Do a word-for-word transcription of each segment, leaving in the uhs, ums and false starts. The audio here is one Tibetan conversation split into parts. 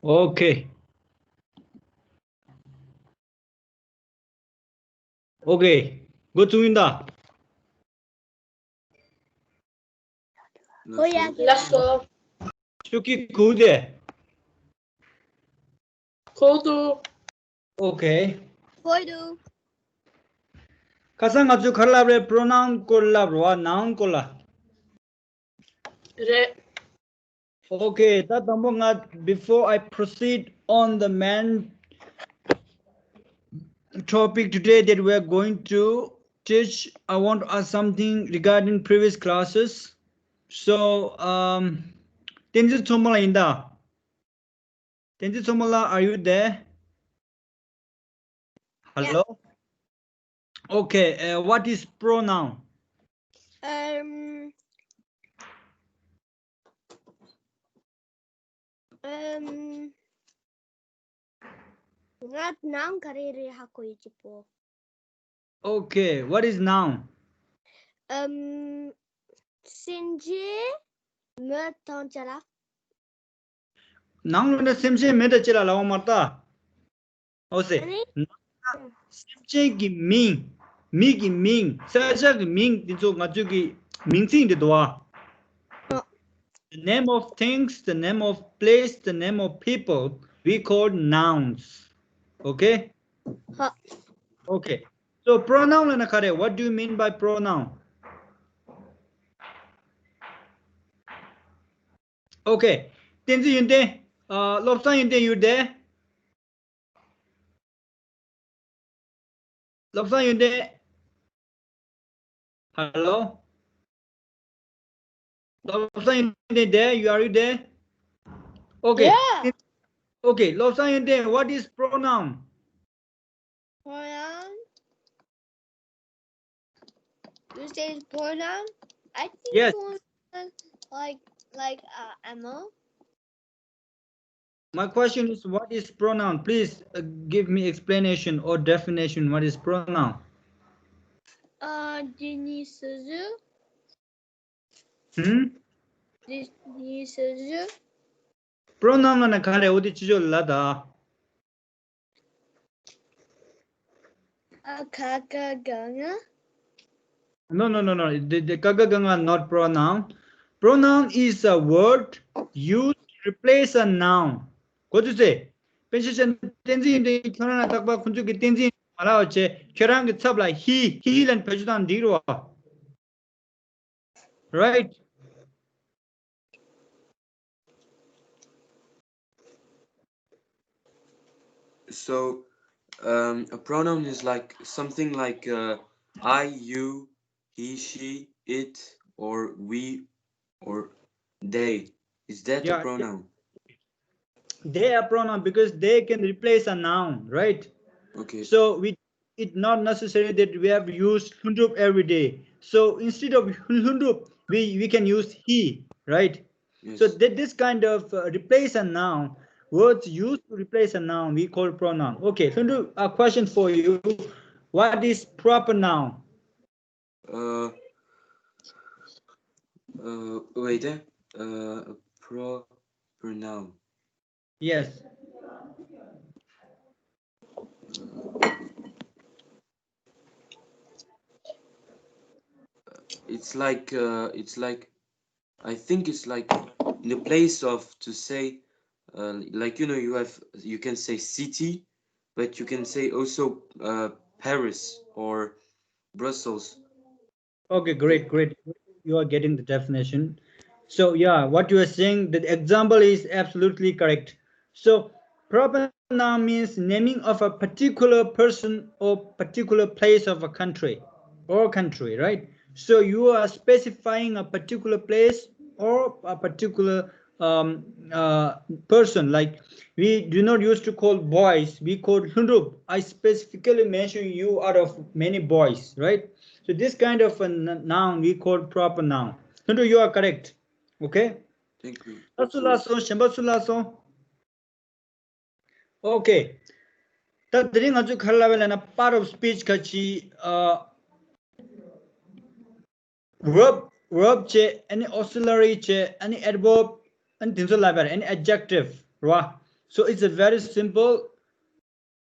Okay. Okay. འགོ་བཙུགས་ཡིན་ད། ཨོ་ཡ། ལགས་སོ། ཤུགས་ཀྱིས་གུས་ཏེ། གུས་འདུད། Okay. གུས་འདུད། ཁ་སང་ང་ཚོས་ག་རེ་ལབ་རེད། པོ་རོ་ནའུན་སྐོར་ལབ་རེད་བ། ནའུན་སྐོར་ལ། རེད། Okay, ད་དང་པོ་ང་, before I proceed on the main topic today that we are going to teach, I want to ask something regarding previous classes. So, um, བསྟན་འཛིན་མཚོ་མོ་ལགས་ཡིན་ད། བསྟན་འཛིན་མཚོ་མོ་ལགས, are you there? Yeah. Hello? Okay, uh, what is pronoun? Um, um, ང་ནའུན་ག་རེ་རེད་ཧ་གོ་ཡོད་ཅིག་པོ། Okay, what is noun? Um, སེམས་ཅན་མི་དང་བཅས་ལ། ནའུན་ལབ་ན་སེམས་ཅན་མི་དང་བཅས་ལ་ལབ་པ་མ་རེད་ད། ཨོ་སེ། ཨ་ནི། སེམས་ཅན་གྱི་མིང་། མི་གི་མིང་། ས་ཆ་གི་མིང་། འདི་ཚོ་ང་ཚོའི་གི་མིང་ཚིག་འདི་འདུག་བ། The name of things, the name of place, the name of people, we call nouns. Okay? ཧ། Okay. So, པོ་རོ་ནའུན་ལབ་ན་ག་རེ། what do you mean by pronoun? Okay. བསྟན་འཛིན་ཡོན་ཏན། ཨ། བློ་བཟང་ཡོན་ཏན་ཡོད་དེ། བློ་བཟང་ཡོན་ཏན། Hello? བློ་བཟང་ཡོན་ཏན་there? You, are you there? Okay. Yeah. Okay, བློ་བཟང་ཡོན་ཏན། What is pronoun? Pronoun? You say pronoun? I think, yes, pronoun like, like, uh, Emma. My question is, what is pronoun? Please, uh, give me explanation or definition. What is pronoun? Uh, འདི་ནི་སུ་ཟུ། ཧུམ། འདི་ནི་སུ་ཟུ། པོ་རོ་ནའུན་ལབ་ན་ག་རེ། འོ་དེ་ཅི་ཅོ་ལ་ད། ཨ། ཀ་ཁ་ག་ང་། No, no, no, no. The, the ཀ་ཁ་ག་ང་not pronoun. Pronoun is a word used to replace a noun. གོ་ཚོད་ཚེ། པཎ་ཆེན་བསྟན་འཛིན་ཡོན་ཏན་ཁྱོད་རང་ལ་རྟག་པར་ཁོང་ཚོས་ཀྱི་བསྟན་འཛིན་མ་ལབ་བྱས། ཁྱོད་རང་གི་ཚབ་ལ་he, he ལབ་བེད་སྤྱོད་བཏང་འགྲིག་རེད་བ། Right? So, um, a pronoun is like something like, uh, I, you, he, she, it, or we, or they. Is that a, yeah, pronoun? They are pronoun because they can replace a noun, right? Okay. So we, it not necessary that we have used ལྷུན་གྲུབ every day. So instead of ལྷུན་གྲུབ, we, we can use he, right? Yes. So that this kind of, uh, replace a noun, words used to replace a noun, we call pronoun. Okay, ལྷུན་གྲུབ, a question for you. What is proper noun? Uh, uh, wait, eh? Uh, pro-, pronoun. Yes. It's like, uh, it's like, I think it's like in the place of to say, uh, like, you know, you have, you can say city, but you can say also, uh, Paris or Brussels. Okay, great, great. You are getting the definition. So, yeah, what you are saying, the example is absolutely correct. So, proper noun means naming of a particular person or particular place of a country or country, right? So, you are specifying a particular place or a particular, um, uh, person. Like, we do not used to call boys, we call ལྷུན་གྲུབ. I specifically mention you out of many boys, right? So this kind of a n-, noun we call proper noun. ལྷུན་གྲུབ, you are correct. Okay? Thank you. ལགས་སོ་ལགས་སོ། གཞན་པ་སུ་ལ་སོང་། Okay. ད་དེ་རིང་ང་ཚོས་ག་རེ་ལབ་པ་ལབ་ན་part of speech ཁ་ཅིག་ཨ། verb, verb བྱས། ཨ་ནི་auxiliary བྱས། ཨ་ནི་adverb, ཨ་ནི་དེ་ཚོ་ལབ་པ་རེད། ཨ་ནི་adjective རེད་བ། So it's a very simple.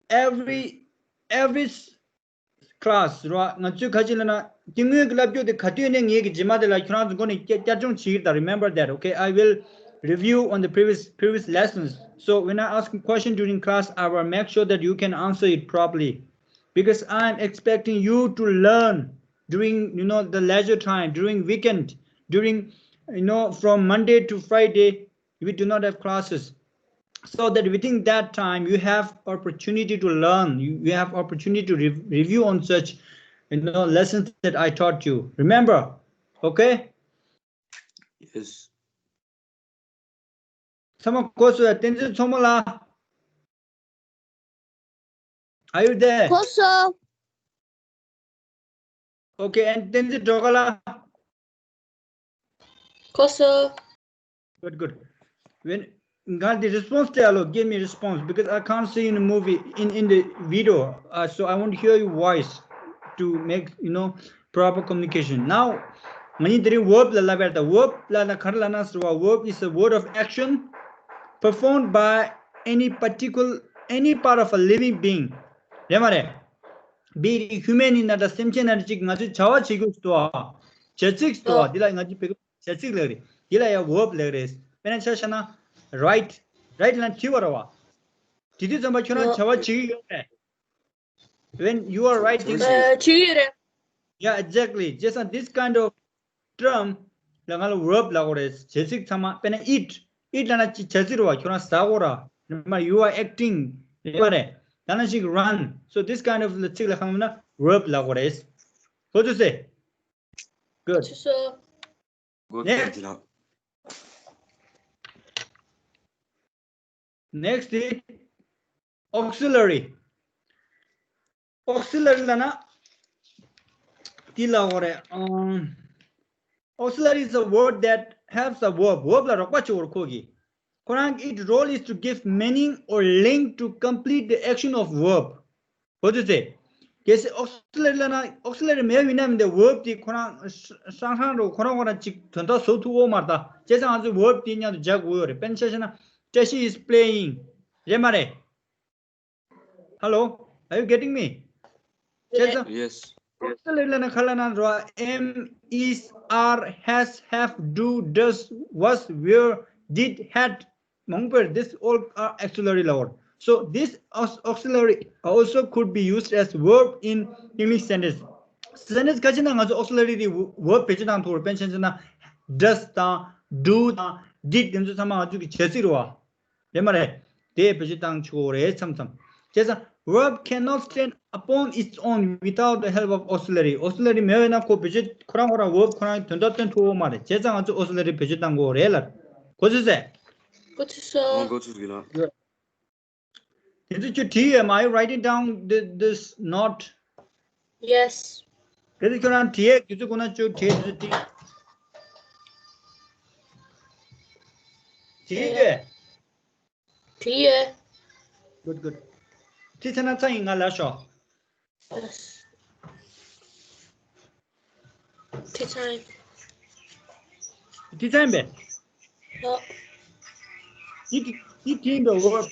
Every every s- class ར། ང་ཚོས་ག་ཅི་ལབ་ན། དེ་སྔོན་གྱི་ལབ་རྒྱུ་དེ་ག་དུས་ནས་ངེད་ཀྱི་རྗེས་མ་དེ་ལ་ཁྱོད་རང་ཚོ་མགོ་ནས་བསྐྱར་སྦྱོང་བྱེད་ཀྱི་རེད་ད། Remember that, okay? I will review on the previous previous lessons. So when I ask a question during class, I will make sure that you can answer it properly, because I am expecting you to learn during, you know, the leisure time, during weekend, during, you know, from Monday to Friday, we do not have classes. So that within that time, you have opportunity to learn. You, you have opportunity to re- review on such, you know, lessons that I taught you. Remember, okay? Yes. ཚང་མ་གོ་སོང་ཡ། བསྟན་འཛིན་མཚོ་མོ་ལགས། Are you there? གོ་སོང་། Okay, and བསྟན་འཛིན་སྒྲོལ་དཀར་ལགས། གོ་སོང་། Good, good. When ང་འདི་response དེ་ཨ་ལོ། Give me response, because I can't see in the movie, in in the video. Uh, so I want to hear your voice to make, you know, proper communication. Now, ང་གཉིས་དེ་རིང་verb ལ་ལབ་ཡ་རེད་ད། verb ལབ་ན་ག་རེ་ལབ་ན་ཟེར་བ། verb is a word of action performed by any particular, any part of a living being. རེད་མ་རེད། be it human ཡིན་ན་འདྲ། སེམས་ཅན་ཡིན་ན་འདྲ། ཅིག་ང་ཚོས་བྱ་བ་བྱེད་རྒྱུ་ཞིག་འདུག་ཨ། བྱ་ཚིག་ཞིག་འདུག་ཨ། འདི་ལ་ང་ཚོས་བྱ་ཚིག་ལབ་རེད། འདི་ལ་ཡང་verb ལབ་རེད། དཔེར་ན་ཆ་བཞག་ན། write, write ལབ་ན་བྲིས་པ་རེད་བ། དེ་དུས་ཙམ་པ་ཁྱོད་རང་བྱ་བ་བྱེད་ཀྱི་ཡོད་རེད། When you are writing, བྱེད་ཀྱི་ཡོད་རེད། Yeah, exactly. Just on this kind of term ལ་ང་ལ་verb ལབ་དགོས་རེད། བྱ་ཚིག་ཚང་མ། དཔེར་ན་eat, eat ལབ་ན་ཅིག་བྱ་ཚིག་རེད་བ། ཁྱོད་རང་ཟ་དགོས་ར། རེད་མ། you are acting རེད་མ་རེད། ད་ནང་བཞིན་run, so this kind of ཚིག་ལ་གང་ལབ་ན་verb ལབ་དགོས་རེད། གོ་ཚོད་སེ། Good. ཆུ་སོ། Good. Next. Next is auxiliary. Auxiliary ལབ་ན་དེ་ལབ་དགོས་རེད། um, auxiliary is a word that helps a verb. verb ལ་རོགས་པ་བྱེད་པ་རེད་ཁོ་གིས། ཁོ་རང་གི་its role is to give meaning or link to complete the action of verb. གོ་ཚོད་སེ། གལ་སྲིད་auxiliary ལབ་ན། auxiliary མེད་པ་ཡིན་ན་མིན་ཏེ་verb དེ་ཁོ་རང་ཧྲང་ཧྲང་རོ། ཁོ་རང་ཁོ་རང་ཅིག་དོན་དག་བཟོ་ཐུབ་ཡོད་མ་རེད་ད། བྱས་ཙང་ང་ཚོས་verb དེ་མཉམ་དུ་སྦྱར་དགོས་ཡོད་རེད། དཔེར་ན་ཆ་བཞག་ན། བཀྲ་ཤིས་is playing རེད་མ་རེད། Hello, are you getting me? བྱས་ཙང་། Yes. auxiliary ལབ་ན་ག་རེ་ལབ་ན་རོ། am, is, are, has, have, do, does, was, were, did, had མང་པོ་རེད། This all are auxiliary ལབ་དགོས་རེད། So this aux- auxiliary also could be used as verb in English sentence. sentence ག་ཅི་ན་ང་ཚོ་auxiliary དེ་verb བེད་སྤྱོད་བཏང་ཐུབ་རེད། དཔེར་ན་ཆ་བཞག་ན་does དང་do དང་did དེ་ཚོ་ཚང་མ་ང་ཚོ་གི་བྱ་ཚིག་རེད་བ། རེད་མ་རེད། དེ་བེད་སྤྱོད་བཏང་ཆོག་རེད་མཚམས་མཚམས། བྱས་ཙང་verb cannot stand upon its own without the help of auxiliary. auxiliary མེད་པ་ཡིན་ན་ཁོ་བེད་སྤྱོད་ཁོ་རང་ཁོ་རང་verb ཁོ་རང་དོན་དག་སྟོན་ཐུབ་ཡོད་མ་རེད། བྱས་ཙང་ང་ཚོ་auxiliary བེད་སྤྱོད་བཏང་དགོས་རེད་ལབ། གོ་ཚོད་སེ། གོ་ཚོད་སོང་། གོ་ཚོད་ཀྱི་ལ། དེ་ཚོ་ཁྱོད་བྲིས་ཡོད་མ། Are you writing down thi- this note? Yes. དེ་ཚོ་ཁྱོད་རང་བྲིས་ཡས་དུས་ཚོད་ཁོ་ན་ཁྱོད་བྲིས་དུས་ཚོད་བྲིས། བྲིས་ཡོད། བྲིས་ཡོད། Good, good. བྲིས་ཚར་ན་ཚར་ཡིན། ང་ལ་ཤོག Yes. Tea time. Tea time, babe. What? Eat, eating the verb.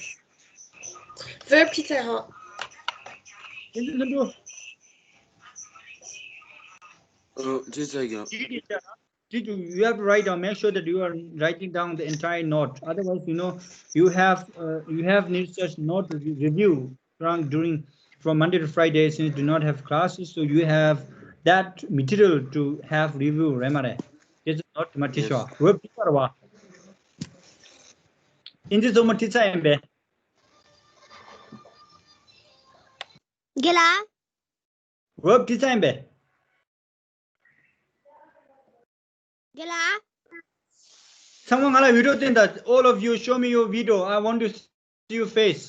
Verb tea time, huh? Is it the Uh, just like uh, Did you, you have to write down, make sure that you are writing down the entire note. Otherwise, you know, you have uh, you have need such note to re- review from during from Monday to Friday since you do not have classes, so you have that material to have review. རེད་མ་རེད། This is not my teacher. Verb teacher བ། ཨིན་ཇི་ཚོ་མ་ཊི་ཆར་ཡིན་པས། རྒན་ལགས། Verb teacher ཡིན་པས། རྒན་ལགས། ཚང་མ་ང་ལ་བི་ཌི་ཡོ་སྟོན་དང་། All of you, show me your video. I want to see your face.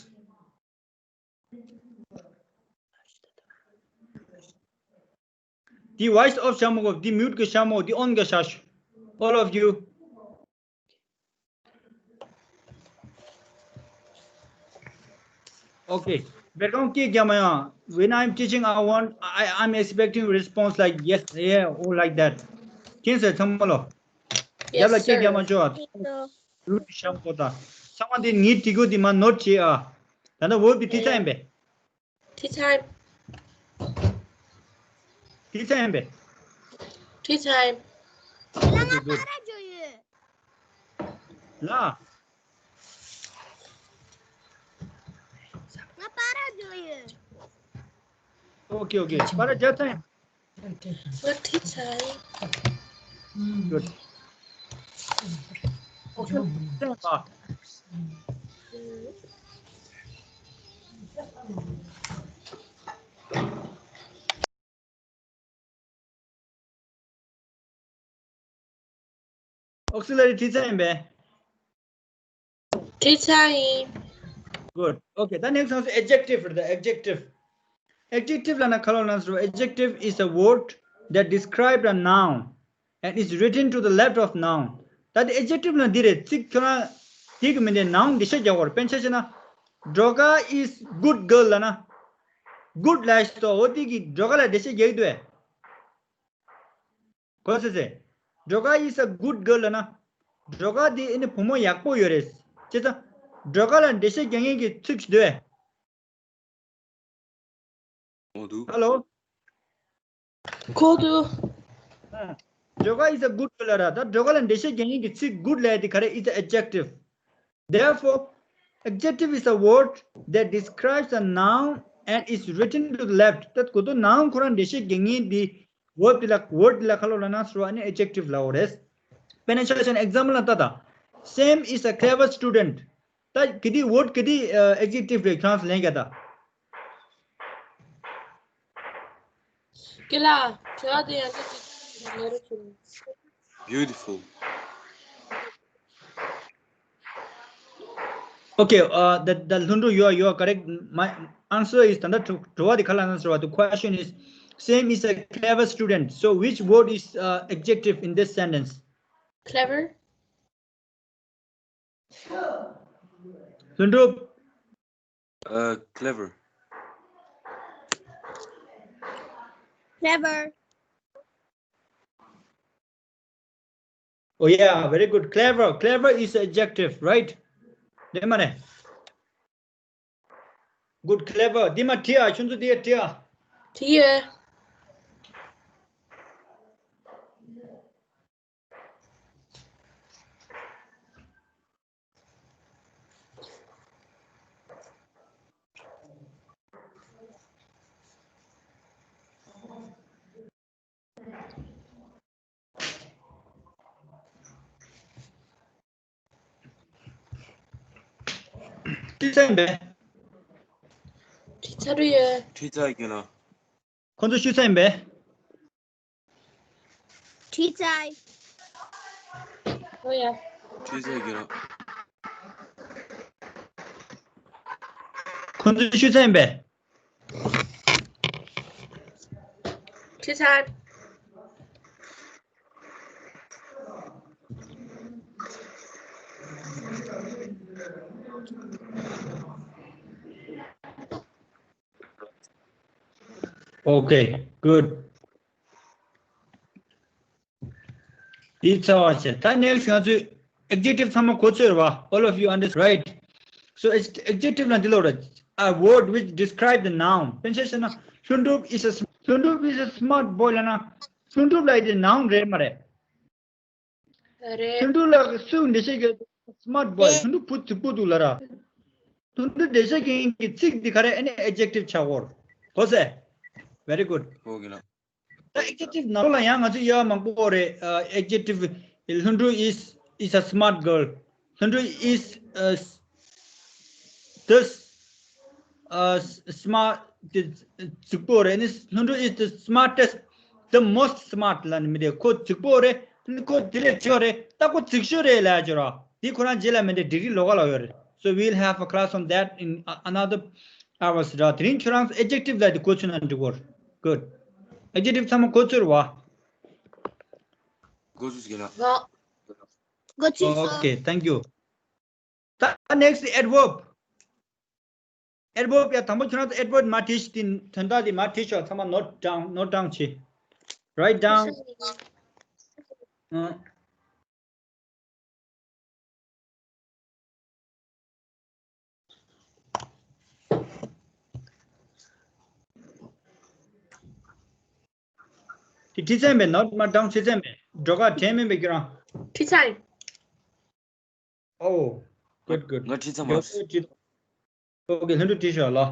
འདི་voice off བྱ་མི་དགོས། འདི་mute གི་བྱ་མི་དགོས། འདི་on གི་བྱ་ཤོག All of you. Okay. སྦེར་ཁང་སྐད་རྒྱག་མ་ཡོང་། When I'm teaching, I want, I, I'm expecting response like yes, yeah, or like that. མཁྱེན་སོང་ཚང་མ་ལོ། རྒྱབ་ལ་སྐད་རྒྱག་མ་ཆོག Mute བྱ་མི་དགོས་ད། ཚང་མ་འདི་ངའི་བྲིས་རྒྱུ་འདི་མར་ནོར་བྱེད་ཨ། ད་ལྟ་འོས་པའི་ཏི་ཚ་ཡིན་པས། Tea time. ཏི་ཚ་ཡིན་པས། Tea time. ལ་ང་པར་འཇོག་ཡོད། ལ། ང་པར་འཇོག་ཡོད། ཨོ་ཀེ་ཨོ་ཀེ། པར་རྒྱག་ཚར་ཡིན། ང་ཏི་ཚ་ཡིན། Good. ཨོ་ཀེ། ཚར་ཡིན་པ། Auxiliary ཏི་ཚ་ཡིན་པས། ཏི་ཚ་ཡིན། Good. Okay. ད་next one is adjective རེད། Adjective. Adjective ལབ་ན་ག་ལབ་ན་ཟེར་བ། Adjective is a word that describes a noun and is written to the left of noun. ད་དེ་adjective ལབ་ན་འདི་རེད། ཚིག་ཁྱོད་རང་དེ་གི་མིང་དེ་noun འགྲེལ་བཤད་རྒྱག་དགོས་རེད། དཔེར་ན་ཆ་བཞག་ན། སྒྲོལ་དཀར is good girl ལབ་ན། Good ལབ་ཤེས་སོ། འོ་དེ་གི་སྒྲོལ་དཀར་ལ་འགྲེལ་བཤད་རྒྱག་གི་འདུག་གས། གོ་སོང་ཟེར། སྒྲོལ་དཀར is a good girl ལབ་ན། སྒྲོལ་དཀར་དེ་ཨ་ནི་བུ་མོ་ཡག་པོ་ཡོད་རེད། བྱས་ཙང་། སྒྲོལ་དཀར་ལ་འགྲེལ་བཤད་རྒྱག་མཁན་གྱི་ཚིག་ཞིག་འདུག་གས། འོ་འདུག Hello. གོ་འདུག་ཨ། སྒྲོལ་དཀར is a good girl ལབ་ར། ད་སྒྲོལ་དཀར་ལ་འགྲེལ་བཤད་རྒྱག་མཁན་གྱི་ཚིག་good ལབ་ཡ་དེ་ག་རེ། Is an adjective. Therefore, adjective is a word that describes a noun and is written to the left. ད་གོ་ཏོ་noun ཁོ་རང་འགྲེལ་བཤད་རྒྱག་མཁན་དེ་verb དེ་ལ། word དེ་ལ་ག་ལབ་ལབ་ན་ཟེར་བ་ནི་adjective ལབ་དགོས་རེད། དཔེར་ན་ཆ་བཞག་ན་example ལ་ལྟ་ད། Sam is a clever student. ད་ག་དེ་word ག་དེ་ཨ་adjective རེད། ཁྱོད་རང་ཚོ་ལན་རྒྱག་ད། ཀི་ལ། ཁྱོད་དེ་ཡང་ཅིག་ཅིག་ལ་རེ་ཆུ། Beautiful. Okay, uh, the, the ལྷུན་གྲུབ, you are, you are correct. My answer is ད་ལྟ་དྲི་བ་དེ་ག་ལབ་ན་ཟེར་བ། The question is, Sam is a clever student. So which word is uh, adjective in this sentence? Clever. ལྷུན་གྲུབ། Uh, clever. Clever. Oh yeah, very good. Clever. Clever is adjective, right? རེད་མ་རེད། Good, clever. འདི་མ་བྲིས་ཨ། ཁྱོད་ཚོ་འདི་བྲིས་ཨ། བྲིས་ཡོད། བྲིས་ཚར་ཡིན་པས། བྲིས་ཚར་ཡོད། བྲིས་ཚར་ཡིན་ལ། ཁོང་ཚོ་ཞུས་ཚར་ཡིན་པས། བྲིས་ཚར། ཨོ་ཡ། བྲིས་ཚར་ཡིན་ལ། ཁོང་ཚོ་ཞུས་ཚར་ཡིན་པས། བྲིས་ཚར། Okay, good. འདི་ཚར་བ་བྱས། ད་next ང་ཚོས་adjective ཚང་མ་གོ་ཚོད་རེད་བ། All of you understand, right? So adj- adjective ལ་འདི་ལོ་རེད། A word which describe the noun. དཔེར་ན་ཆ་བཞག་ན་ལྷུན་གྲུབ is a sm- ལྷུན་གྲུབ is a smart boy ལབ་ན་ལྷུན་གྲུབ་ལ་ཡི་དེ་noun རེད་མ་རེད། རེད། ལྷུན་གྲུབ་ལ་སུས་འགྲེལ་བཤད་བརྒྱབ། Smart boy. ལྷུན་གྲུབ་བུ་རྫིག་པོ་འདུག་ལབ་ར། ལྷུན་གྲུབ་འགྲེལ་བཤད་མཁན་གྱི་ཚིག་འདི་ག་རེ། ཨ་ནི་adjective ཆགས་ཡོད་རེད། གོ་སོང་། Very good. ཨོ་ཀེ་ལགས། ད་adjective ནང་ལོགས་ལ་ཡང་ང་ཚོས་དབྱེ་བ་མང་པོ་ཡོད་རེད། ཨ། adjective. ལྷུན་གྲུབ is is a smart girl. ལྷུན་གྲུབ is a s- the s- ཨ། smart རྫིག་པོ་རེད། ཨ་ནི་ལྷུན་གྲུབ is the smartest, the most smart ལབ་ནི་མི་འདུག་ཁོ་རྫིག་པོ་རེད། ཨ་ནི་ཁོ་དེ་ལས་ཆེ་བ་རེད། ད་ཁོ་རྫིག་ཤོས་རེད་ལབ་ཡ་ཅིག་ཡོད་རེད། དེ་ཁོ་རང་རྗེས་ལ་མི་འདུག་ཌིག་རི་ལོགས་ཀ་ལ་ཡོད་རེད། So we'll have a class on that in a- another hours ར། དེ་རིང་ཁྱོད་རང་ཚོ་adjective ལབ་དེ་གོ་ཚུད་ན་འགྲིག་གི་རེད། Good. Adjective ཚང་མ་གོ་ཚོད་རེད་བ། གོ་ཚོད་ཀྱི་ལ། གོ་ཚོད་སོང་། Okay, thank you. ད་next adverb. Adverb ཡ། དང་པོ་ཁྱོད་རང་ཚོ་adverb མར་བྲིས་ཤིག་དེ་དོན་དག་དེ་མར་བྲིས་ཤོག་ཚང་མ་note down, note down བྱེད། Write down. ཨ། དེ་ཁྲིད་ཚན་པས་ནོར་མ་འགྲམ་ཁྲིད་ཚན་པས་འགྲོ་ག་དྲན་མིན་པའི་ཁྱོད་རང་། ཁྲིད་ཚན། ཨོ། good good། ང་ཁྲིད་ཚན་མ། ཨོ་ཁེ། ལྷུན་གྲུབ་ཁྲིད་ཤོག་ལོ།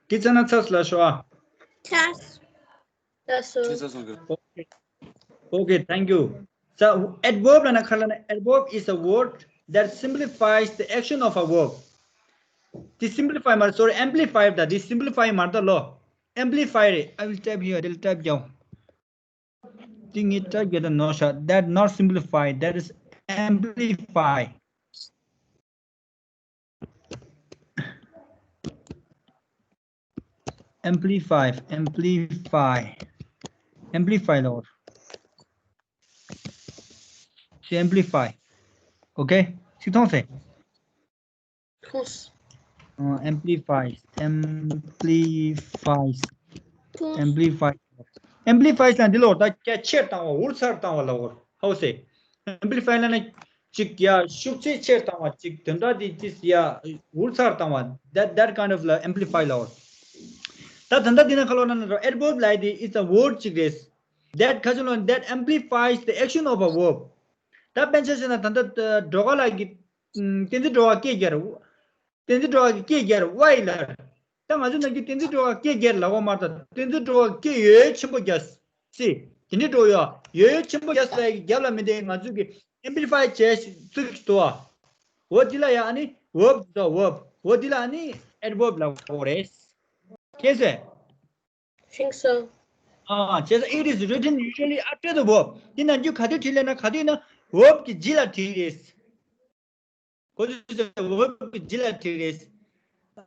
ཁྲིད་ཚར་ན་ཚར་སོང་ལ་ཤོག་ཨ། ཚར་སོང་། ཚར་སོང་གི། Okay, thank you. So, adverb ལབ་ན་ག་རེ་ལབ་ན། adverb is a word that simplifies the action of a verb. དེ་simplify མ་རེད། sorry, amplify རེད། ད་དེ་simplify མ་རེད་ད་ལོ། amplify རེད། I will type here. དེ་ལ་type རྒྱག་དེ་ངས་type རྒྱག་ད་ནོར་ཤག That not simplify, that is amplify. Amplify, amplify, amplify ལོ། See, amplify. Okay? ཅིག་མཐོང་སེ། ཐུགས། ཨ། amplifies, amplifies, ཐུགས། amplifies. amplifies ལ་འདི་ལོ་ད་རྒྱ་ཆེར་བཏང་བ། འུར་ཚར་བཏང་བ་ལ་འོར། how say? amplify ལ་ནི་ཅིག་ཡ་ཤུགས་ཚད་ཆེར་བཏང་བ། ཅིག་དོན་དག་འདི་ཅིག་ཡ་འུར་ཚར་བཏང་བ། that, that kind of ལ་amplify ལ་འོར། ད་དོན་དག་འདི་ན་ཁ་ལོ་ན་ན་རོ། adverb ལ་འདི་is a word ཅིག་རེད། that ཁ་ཆུ་ལོ་that amplifies the action of a verb. ད་དཔེར་ཆ་བཞག་ན་ད་ལྟ་འགྲོ་ག་ལ་གི་བསྟན་འཛིན་འགྲོ་བ་སྐད་རྒྱལ། བསྟན་འཛིན་འགྲོ་བ་གི་སྐད་རྒྱལ་ཝའི་ལར། ད་ང་ཚོ་ནང་གི་བསྟན་འཛིན་འགྲོ་བ་སྐད་རྒྱལ་ལ་འོ་མ་ད། བསྟན་འཛིན་འགྲོ་བ་སྐད་ཡོད་ཆེན་པོ་རྒྱལ་སི། དེ་འདྲའི་འགྲོ་ཡོད་ཡོད་ཆེན་པོ་རྒྱལ་སི་ལ་གི་རྒྱབ་ལ་མི་དེ་ང་ཚོ་གི་amplify བྱས་ཚིག་ཏུ་བ། འོ་དེ་ལ་ཡ་ཨ་ནི་verb དོ་verb འོ་དེ་ལ་ཨ་ནི་adverb ལ་འོ་རེད། ཁྱེད་ཚོས། ཤེས་སོང་། ཨ། བྱས་ཙང་it is written usually after the verb. འདི་ནང་རྒྱུ་ག་དུས་བྲིས་ལབ་ན་ག་དུས་ན་verb གི་རྗེས་ལ་བྲིས་རེད། གོ་ཚོད་བྱས། verb གི་རྗེས་ལ་བྲིས་རེད།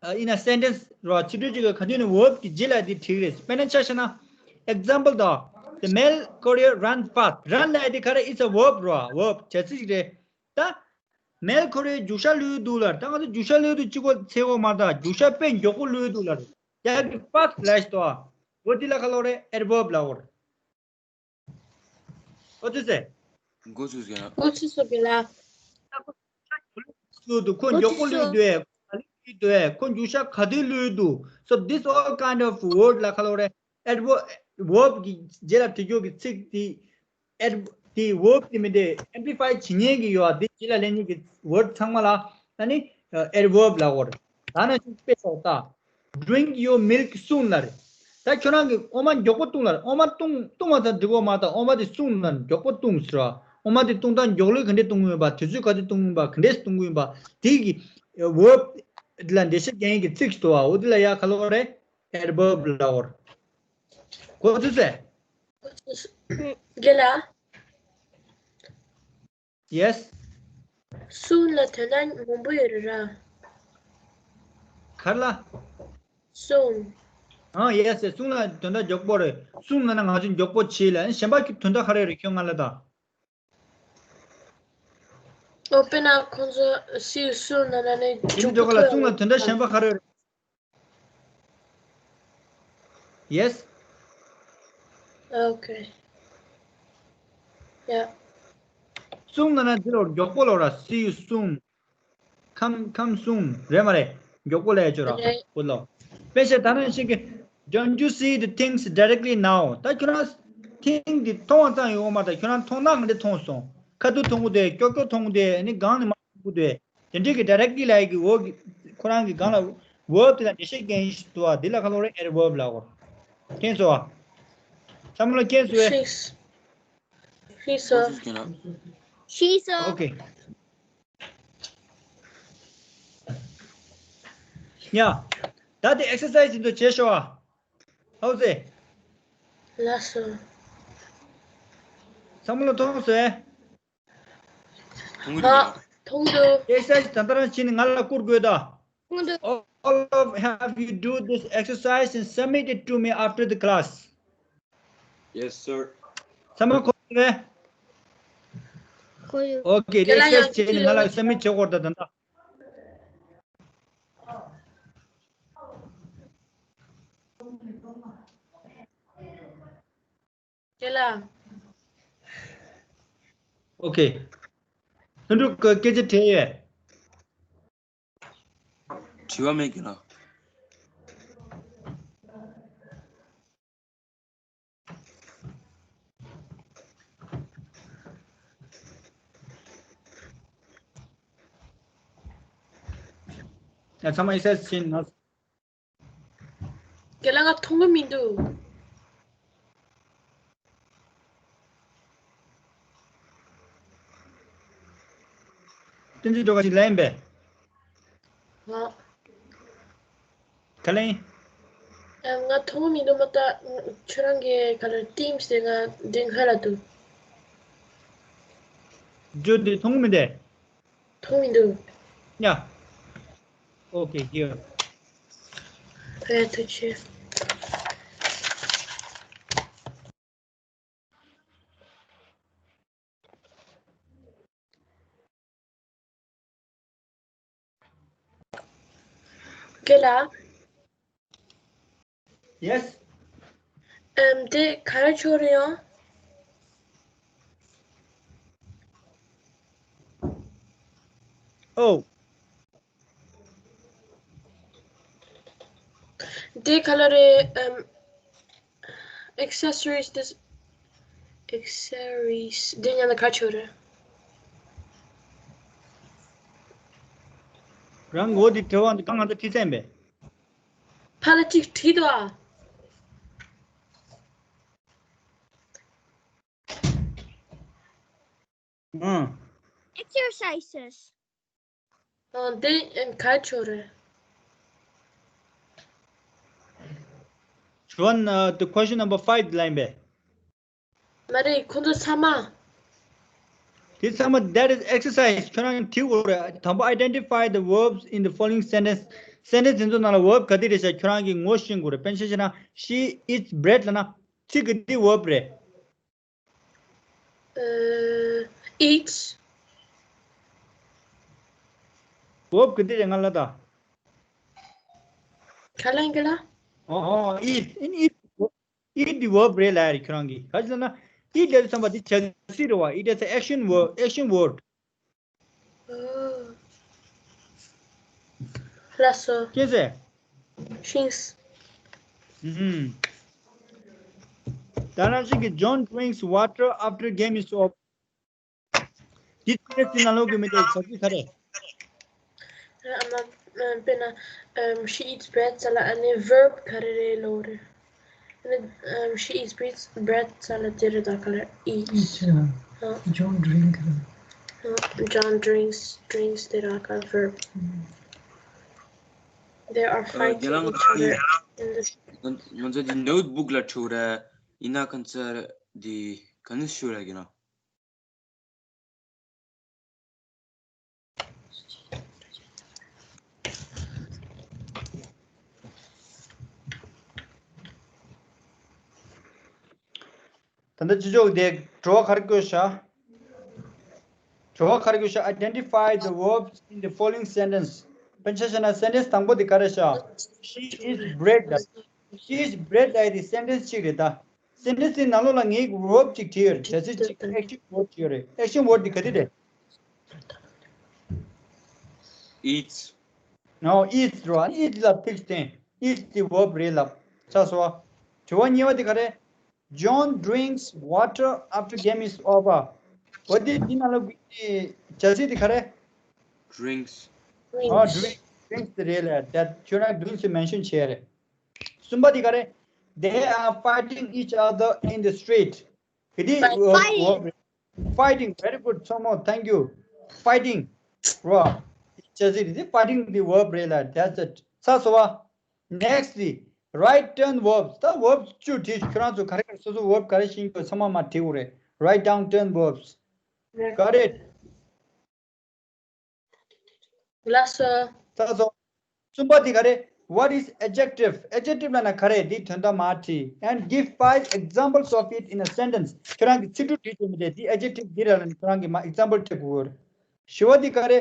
ཨ། in a sentence ར། ཚིག་འབྲུ་གཅིག་གི་ག་དུས་ན་verb གི་རྗེས་ལ་འདི་བྲིས་རེད། དཔེར་ན་ཆ་བཞག་ན། example དང་། The male courier ran fast. run ལབ་ཡ་འདི་ག་རེ། it's a verb ར། verb བྱ་ཚིག་ཅིག་རེད། ད། མེལ་ཁོ་རེ་རྒྱུག་ཤར་ལུས་འདུག་ལར། ད་ང་ཚོ་རྒྱུག་ཤར་ལུས་འདུག་ཅི་གོ་ཚེ་གོ་མ་ད། རྒྱུག་ཤར་དཔེ་མགྱོགས་པོ་ལུས་འདུག་ལར། ཡ་གི་fast ལས་ཏོ། འོ་དེ་ལ་ག་ལོ་རེ། adverb ལ་འོར། འོ་དེ་ཚེ། འགོ་ཚུགས་ཟེར་ན། འགོ་ཚུགས་སོ་གི་ལ། ལུས་འདུག་ཁོ་མགྱོགས་པོ་ལུས་འདུག་ཨེ། ལུས་འདུག་ཨེ། ཁོ་རྒྱུག་ཤར་ག་དུས་ལུས་འདུག So this all kind of word ལ་ག་ལོ་རེ། adverb verb གི་རྗེས་ལ་བྲིས་རྒྱུ་གི་ཚིག་དེ། ad དེ་verb དེ་མི་དེ་amplify བྱེད་མཁན་གྱི་ཡོད་དེ་རྗེས་ལ་ལེན་མཁན་གྱི་word ཚང་མ་ལ་ཨ་ནི་adverb ལ་འོར། ད་ནང་བཞིན་དཔེ་བཞག་ད། drink your milk soon ལ་རེད། ད་ཁྱོད་རང་གི་འོ་མ་མགྱོགས་པོ་བཏུང་ལ་རེད། འོ་མ་བཏུང་བཏུང་བ་དང་འགྲིག་གོ་མ་ད། འོ་མ་དེ་སུན་ལ་མགྱོགས་པོ་བཏུང་ཟེར་བ། འོ་མ་དེ་བཏུང་སྟངས་མགྱོགས་ལོས་ག་འདྲས་བཏུང་གི་ཡིན་པ། དུས་ཚོད་ག་དུས་བཏུང་གི་ཡིན་པ། ག་འདྲས་བཏུང་གི་ཡིན་པ། དེ་གི་verb དེ་ལ་འགྲེལ་བཤད་རྒྱག་མཁན་གྱི་ཚིག་ཞིག་འདུག་བ། འོ་དེ་ལ་ཡ་ག་ལོ་རེད། adverb ལ་འོར། གོ་ཚུལ་ཚེ། རྒན་ལགས། Yes. སུན་ལ་དོན་དག་མང་པོ་ཡོད་རེད་ར། ག་རེ་ལ། སུན། ཨ། yes, yes. སུན་ལ་དོན་དག་མགྱོགས་པོ་རེད། སུན་ལབ་ན་ང་ཚོ་མགྱོགས་པོ་བྱེད་ལ། གཞན་པ་གི་དོན་དག་ག་རེ་རེད་ཁྱོད་ང་ལ་ད། ཨོ་དཔེར་ན་ཁོང་ཚོ་see you soon ལབ་ན་ནི་དེ་ནི་མགྱོགས་པོ་འགྲོ་ག་ལ་ཐུག་སུན་ལ་དོན་དག་གཞན་པ་ག་རེ་རེད། Yes. Okay. Yeah. སུན་ལབ་ན་འདི་ལོ་མགྱོགས་པོ་ལོ་ར། see you soon. come come soon རེད་མ་རེད། མགྱོགས་པོ་ལས་ཆོག་ར། རེད། ཀུ་ལོ། དཔེ་བཤད་ད་ནང་བཞིན་གྱི། don't you see the things directly now? ད་ཁྱོད་རང་thing འདི་མཐོང་བ་ཙམ་ཡོད་མ་ད། ཁྱོད་རང་མཐོང་སྣང་ག་འདྲ་མཐོང་སོང་། ཁ་ཐུག་མཐོང་གི་འདུག་ཀྱོག་ཀྱོག་མཐོང་གི་འདུག་ཨ་ནི་སྒང་ནས་མར་མཐོང་གི་འདུག་དེ་འདྲའི་གི་directly ལབ་ཡ་གི་འོ་གི་ཁོ་རང་གི་སྒང་ལ་verb དེ་ལ་འགྲེལ་བཤད་རྒྱག་ཡིན་ཞིག་འདུག་བ། འདི་ལ་ག་ལོ་རེད། adverb ལབ་འོ། མཁྱེན་སོང་བ། ཚང་མ་ལ་མཁྱེན་སོང་བས། ཤེས་སོང་། ཤེས་སོང་། Okay. ཡ། ད་དེ་exercise ཡིན་དུ་བྱེད་ཤོག་ཨ། ཧའོ་ཟེ། ལགས་སོ། བསམ་བློ་ཐོངས་ཟེ། མཐོང་གི་འདུག་མཐོང་འདུག exercise ད་ལྟ་རང་བྱས་ནས་ང་ལ་བསྐུར་དགོས་ད། མཐོང་འདུག་ཨོ། all of have you do this exercise and submit it to me after the class. Yes, sir. ཚང་མ་གོ་ཡོད་པས། གོ་ཡོད། Okay, རེ་ཁྱེད་རང་ཡང་ཤེས་བྱས་ནས་ང་ལ་སབ་མིཊ་བྱེད་དགོས་རེད་ད་ད། རྒན་ལགས། Okay. ལྷུན་གྲུབ་ཀྱིས་སྐད་ཆ་དྲིས་ཡོད། དྲི་བ་མེད་རྒན་ལགས། ཡ་ཚང་མ་ཨེག་སར་སའིཛ་བྱེད་ན། རྒན་ལགས་ང་མཐོང་གི་མི་འདུག་བསྟན་འཛིན་སྒྲོལ་དཀར་ཞིག་ལན་པས། ང་ག་ལེན། ཨ། ང་མཐོང་མི་འདུག་མ་ད། ཁྱོད་རང་གི་ག་ལ་ཊིམ་སི་དེ་ང་འདྲེན་ག་ལ་འདུག་ཇོ་དེ་མཐོང་མི་འདུག་མཐོང་མི་འདུག་ཡ། Okay, here. ཕ་ཐུགས་རྗེ་ཆེ། རྒན་ལགས། Yes. ཨམ། དེ་ག་རེ་ཆོག་རེད་ཡང་། Oh. དེ་ག་ལ་རེད། ཨམ། ཨེག་སེ་སི་རིས་དེ། ཨེག་སེ་སི་རིས་དེ་ཉན་ན་ག་ཆོག་རེད། རང་ངོ་དེ་དྲི་བ་འདི་གང་ང་ཚོ་ཁྲིད་ཚན་པས། ཕ་ལ་གཅིག་བྲིས་འདུག་ཨ། ཨང་། Exercises. ཨང་། དེ་ག་ཆོག་རེད། One, uh, the question number five ལ་ཡིན་པས། མ་རེད། ཁོ་ཚོ་ཚང་མ། དེ་ཚང་མ་that is exercise. ཁྱོད་རང་བྲིས་དགོས་རེད། དང་པོ་identify the verbs in the following sentence. སེན་ཊེན་སི་དེ་ཚོ་ནང་ལ་བརབ་ག་དེ་རེད་ཤག་ཁྱོད་རང་གིས་ངོ་ཤེས་དགོས་རེད། དཔེར་ན་ཆ་བཞག་ན། She eats bread ལབ་ན་ཚིག་ག་དེ་བརབ་རེད། ཨ། eats. བརབ་ག་དེ་རེད་ང་ལ་ད། ག་ལ་ཡིན་ག་ལ། ཨོ་ཨོ། eat. eat. eat དེ་བརབ་རེད་ལབ་ཡ་རེད་ཁྱོད་རང་གིས། ག་ཅི་ལབ་ན། eat ལབ་དུས་ཙམ་པ་དེ་བྱ་ཚིག་རེད་བ། It is an action word, action word. ལགས་སོ། ཤེས་ཟེར། ཤེས། ཨུམ། ད་ནང་བཞིན་གྱི། John drinks water after game is over. འདི་ཚིག་ནང་ལོགས་ཀྱི་མི་དེ་བྱ་ཚིག་ག་རེ། ཨ་མ། དཔེར་ན། ཨམ། she eats bread ཟེར་ལ་ཨ་ནི་བརབ་ག་རེ་རེད་ལབ་རེད། ཨ་ནི། ཨམ། she eats bread, bread ཟེར་ལ་དེ་རེད་ད་ག་ལ། eats. ཨ། John drink. ཨ། John drinks, drinks དེ་ར་ག་བརབ། They are fighting each other in the street. ང་ཚོ་འདི་ནོཊ་བུག་ལ་བྲིས་ར། ཡིན་ན་ཁ་ཚར་འདི་ག་ནས་ཤོད་ར་གི་ན། ད་ལྟ་སྤྱི་ཆོག་དེ་དྲི་བ་ག་རེ་བཀོད་ཤག་དྲི་བ་ག་རེ་བཀོད་ཤག Identify the verbs in the following sentence. དཔེར་ན་ཆ་བཞག་ན་སེན་ཊེན་སི་དང་པོ་དེ་ག་རེ་ཤག She eats bread. She eats bread ལབ་ཡ་དེ་སེན་ཊེན་སི་གཅིག་རེད་ད། སེན་ཊེན་སི་དེ་ནང་ལོགས་ལ་ངས་བརབ་ཅིག་བྲིས་ཡོད་རེད། བྱ་ཚིག་ཅིག་ཨེག་ཤན་ཝརཌ་ཅིག་ཡོད་རེད། ཨེག་ཤན་ཝརཌ་དེ་ག་དེ་རེད། Eats. No, eats རོ། eats ལ་ཐིག་བསྟན། eats དེ་བརབ་རེད་ལབ། ཆགས་སོང་བ། དྲི་བ་གཉིས་པ་དེ་ག་རེ། John drinks water after game is over. འོ་དེ་འདི་ནང་ལོགས་ཀྱི་བྱ་ཚིག་དེ་ག་རེ། Drinks. ཨོ། drinks. drinks དེ་རེད་ལ། that ཁྱོད་རང་drinks དེ་མེན་ཤོན་བྱས་རེད། གསུམ་པ་དེ་ག་རེ། They are fighting each other in the street. ག་དེ། Fighting. Fighting. Very good. མཚོ་མོ། Thank you. Fighting རོ། བྱ་ཚིག་དེ་fighting དེ་བརབ་རེད་ལ། That's it. ཚར་སོང་བ། Next དེ་right turn verbs. ད་བརབ་བཅུ་བྲིས། ཁྱོད་རང་ཚོ་ག་རེ་ག་རེ་སོ་སོ་བརབ་ག་རེ་ཤེས་ཀྱི་ཡོད་ཚང་མ་མར་བྲིས་དགོས་རེད། Write down turn verbs. Got it? ལགས་སོ། ཚར་སོང་། གསུམ་པ་དེ་ག་རེ། What is adjective? Adjective ལབ་ན་ག་རེ། འདིའི་དོན་དག་མར་བྲིས། And give five examples of it in a sentence. ཁྱོད་རང་གིས་ཚིག་འབྲུ་བྲིས་བྱས་མི་དེ་འདི་adjective འདི་རེད་ལབ་ནས་ཁྱོད་རང་གིས་མར་example སྤྲད་དགོས་རེད། བཞི་པ་འདི་ག་རེ།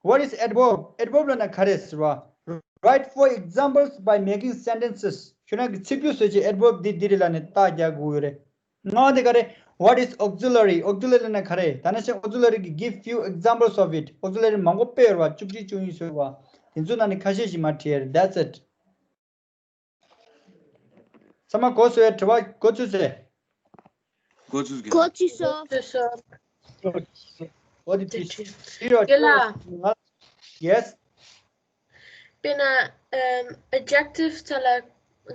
What is adverb? Adverb ལབ་ན་ག་རེ་ཟེར་བ། Write four examples by making sentences. ཁྱོད་རང་གིས་ཚིག་འབྲུ་བཟོས་བྱས་adverb འདི་འདི་རེད་ལབ་ནས་རྟགས་རྒྱག་དགོས་རེད། ལྔ་པ་དེ་ག་རེ། What is auxiliary? Auxiliary ལབ་ན་ག་རེ། ད་ནང་བཞིན་auxiliary གི་give few examples of it. Auxiliary མང་པོ་དཔེ་ཡོད་རེད་བ། བཅུ་གཅིག་བཅུ་གཉིས་ཡོད་རེད་བ། དེ་ཚོའི་ནང་ནས་ཁ་ཤས་ཤིག་མར་བྲིས་ཡ་རེད། That's it. ཚང་མ་གོ་སོང་ངས། དྲི་བ་གོ་ཚུལ་ཟེར། གོ་ཚུལ་གྱི། གོ་ཚུལ་སོང་། འོ་དེ་དེ་བྲིས། བྲིས། བྲིས་རོགས། རྒན་ལགས། ང་། Yes. དཔེར་ན། ཨམ། adjective ཚ་ལ་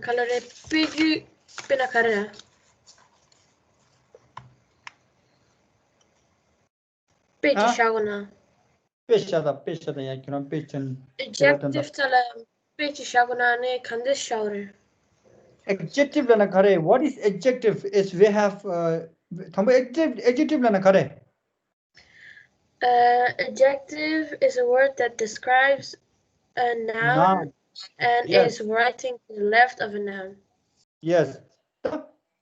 ག་ལ་རེད། དཔེ་རྒྱུ་དཔེར་ན་ག་རེ། དཔེ་ཅིག་ཨ། བཞག་དགོས་ན། དཔེ་བཞག་དང་། དཔེ་བཞག་དང་། ཡང་ཁྱོད་རང་དཔེ་ཅན་དེ་ལ་དོན་དག adjective ཚ་ལ་དཔེ་ཅིག་བཞག་དགོས་ན་ནི་ག་འདྲ་བཞག་དགོས་རེད། Adjective ལབ་ན་ག་རེ། What is adjective? Is we have, uh, དང་པོ་adjective, adjective ལབ་ན་ག་རེ། Uh, adjective is a word that describes a noun noun. And yes. Is writing to the left of a noun. Yes. ད་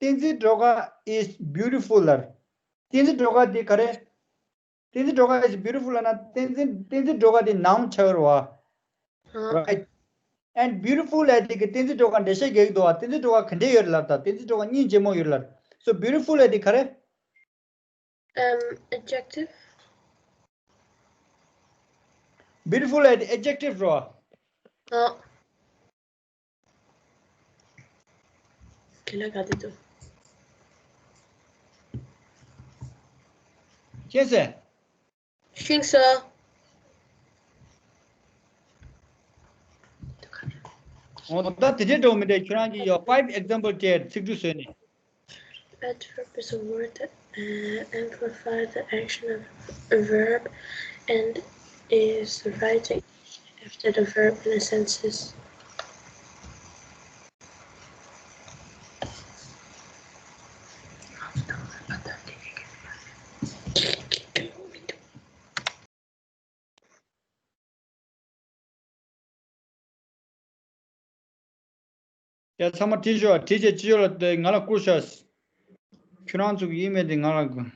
བསྟན་འཛིན་སྒྲོལ་དཀར is beautiful ལབ། བསྟན་འཛིན་སྒྲོལ་དཀར་འདི་ག་རེ། བསྟན་འཛིན་སྒྲོལ་དཀར is beautiful ལབ་ན་བསྟན་འཛིན། བསྟན་འཛིན་སྒྲོལ་དཀར་འདི་noun ཆགས་ཀྱི་རེད་བ། ཧ། Right. And beautiful ལབ་དེ་གིས་བསྟན་འཛིན་སྒྲོལ་དཀར་འགྲེལ་བཤད་རྒྱག་གི་འདུག་བ། བསྟན་འཛིན་སྒྲོལ་དཀར་ག་འདྲས་ཡོད་རེད་ལབ། ད་བསྟན་འཛིན་སྒྲོལ་དཀར་སྙིང་རྗེ་མོ་ཡོད་རེད་ལབ། So beautiful ལབ་དེ་ག་རེ། Um, adjective. Beautiful ལབ་དེ་adjective རེད་བ། ཨ། ཁྱེད་ལ་ག་དེ་འདུག་ཤེས་སོང་ངས། ཤེས་སོང་། འོ་ད་དེ་འདྲའི་འགྲོ་མི་འདྲ། ཁྱོད་རང་གིས་ཡོད། Five example དེར་ཚིག་འབྲུ་བཟོས་ནས། Adverb is a word that, uh, amplifies the action of a verb and is writing after the verb in a sentence. ཡ། ཚང་མ་བྲིས་ཤོག་བྲིས་བྱས་ཕྱི་ཕྱོགས་ལ་དེ་ང་ལ་བསྐུར་ཤོག་ཁྱོད་རང་ཚོ་གི་ཨི་མེལ་དེ་ང་ལ་དགོས།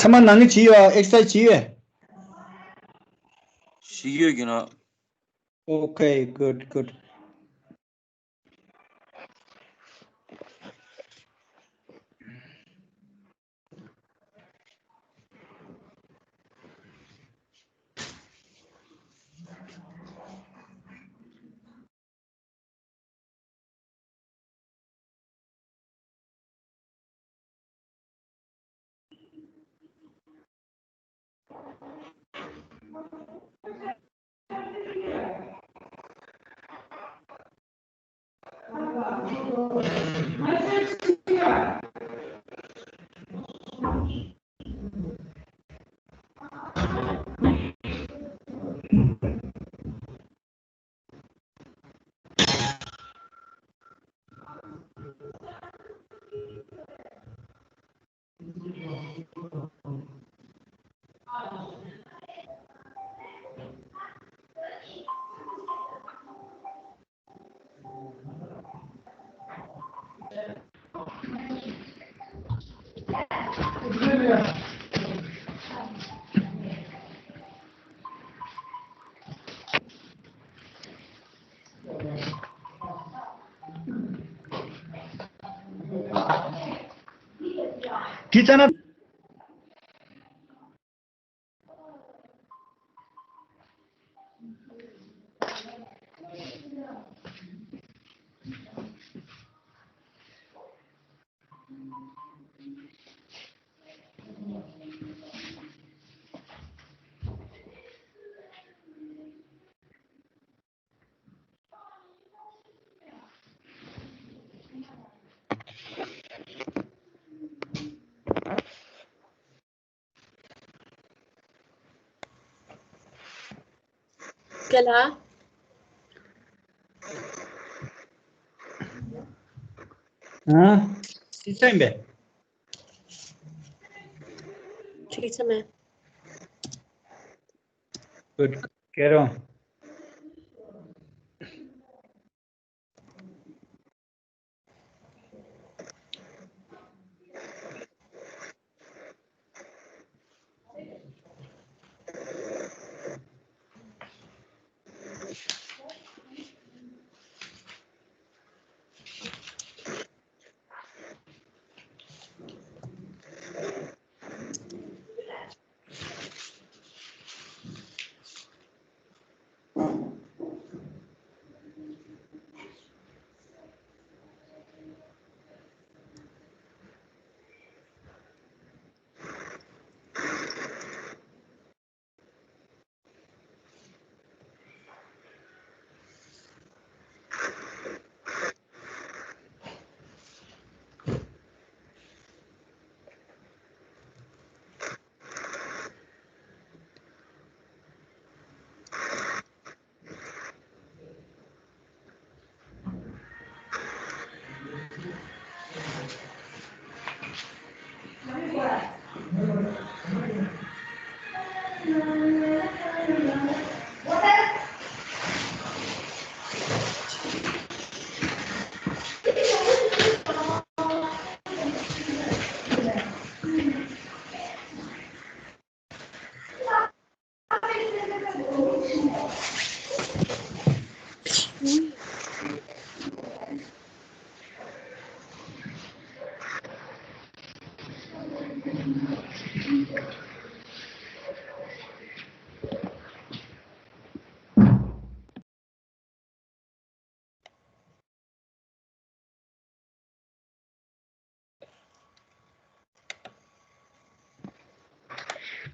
ཚང་མ་ནང་གི་བྱས་ཡོད། ཨེག་སར་སའིཛ་བྱས་ཡོད། བྱས་ཡོད་ཀྱི་ན། Okay, good, good. ཙ་ན། སྐད་ལ། ཨ། སི་སེམས་པས། ཁྱེད་ཚང་མས། Good. ཁྱེད་རང་།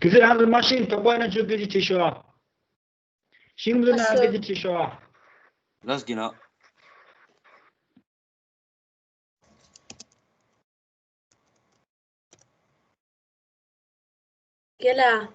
གལ་སྲིད་རང་ཚོ་མ་ཤེས་དོགས་པ་ཡོད་ན་ཁྱོད་སྐད་ཆ་དྲིས་ཤོག་ཨ། ཤེས་ཀྱི་མེད་ན་སྐད་ཆ་དྲིས་ཤོག་ཨ། ལགས་ཀྱི་ན། རྒན་ལགས།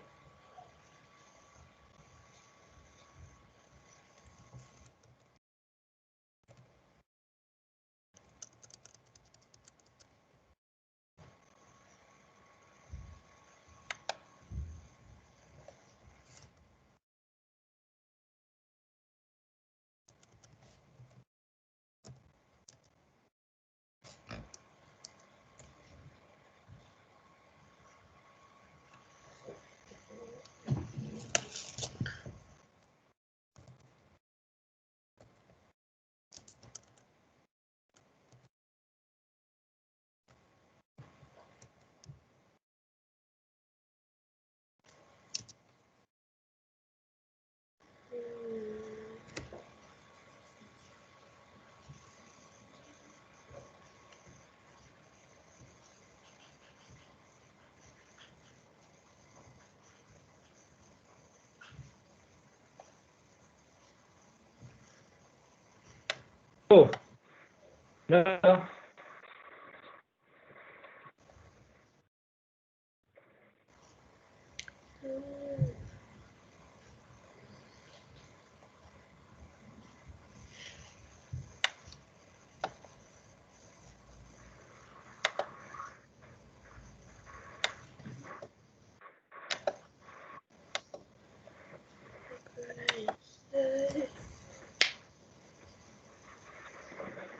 ཨོ། ཡ།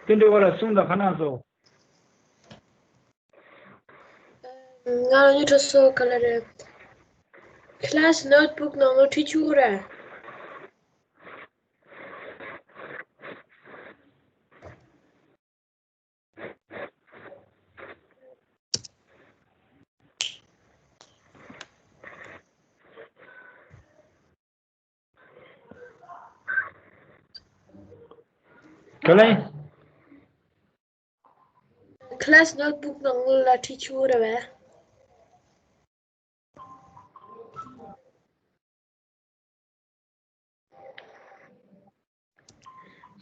དེ་འདྲ་བ་ལ་གསུང་དང་ཁ་ནང་སོ། ང་ལ་ཉོ་སྤྲོ་སོ་ག་ལ་རེད། Class notebook ནང་ལོ་ཁྲིད་ཆུག་ར། ཁྱོད་ལ་ཡིན། Class notebook ནང་ལ་བྲིས་ཆོག་རེད་བས།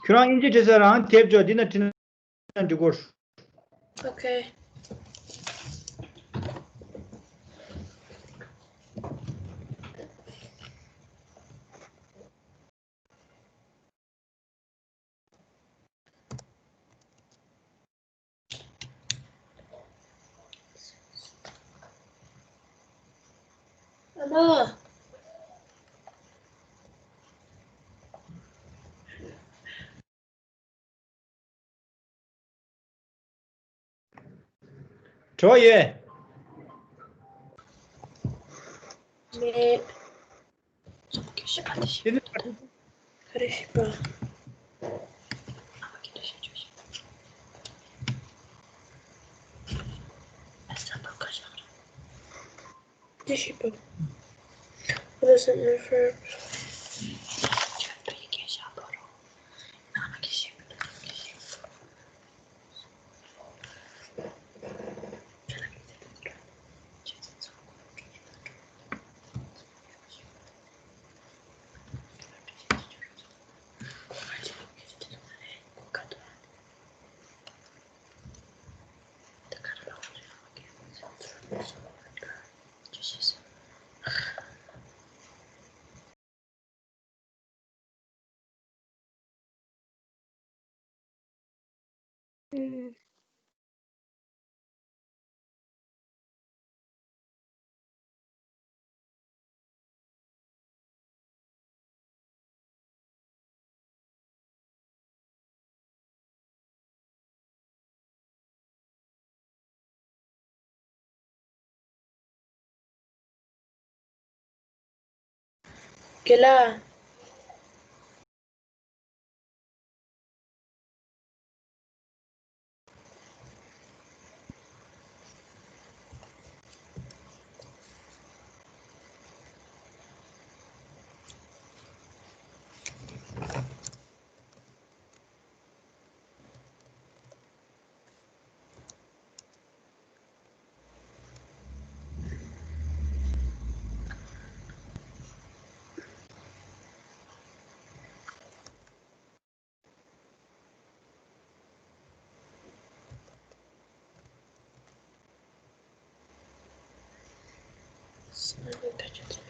ཁྱོད་རང་དབྱིན་ཇི་བྲིས་ས་རང་དེབ་ཅོག་འདི་ན་བྲིས་ན་འགྲིག་གོ། Okay. ཨ་མ། གྲོགས་ཡོད། མེད། དེ་ནི། རྒན་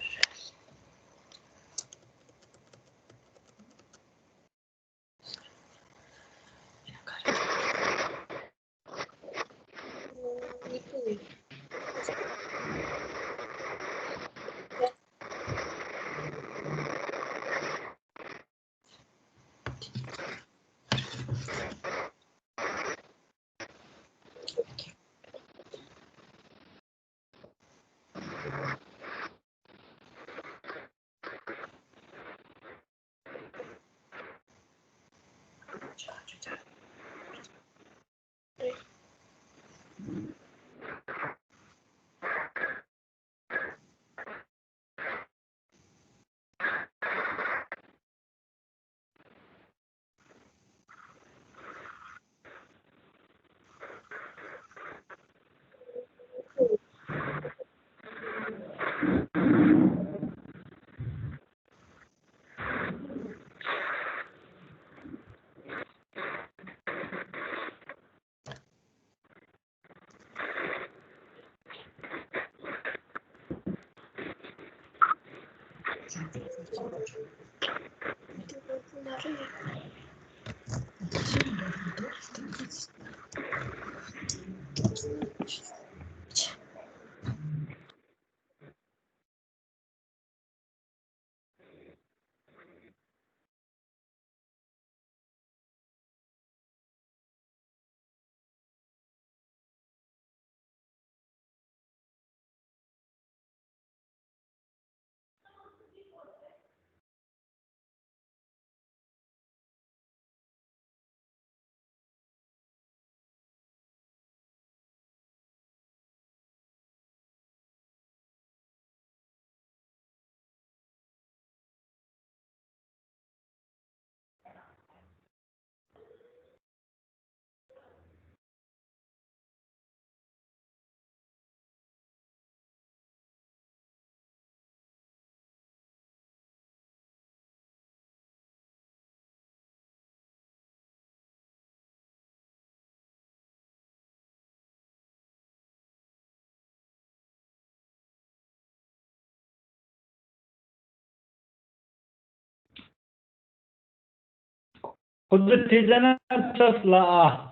ལགས། ཁོ་ཚོ་བྲིས་ཚར་ན་ཚར་ལ་ཨ།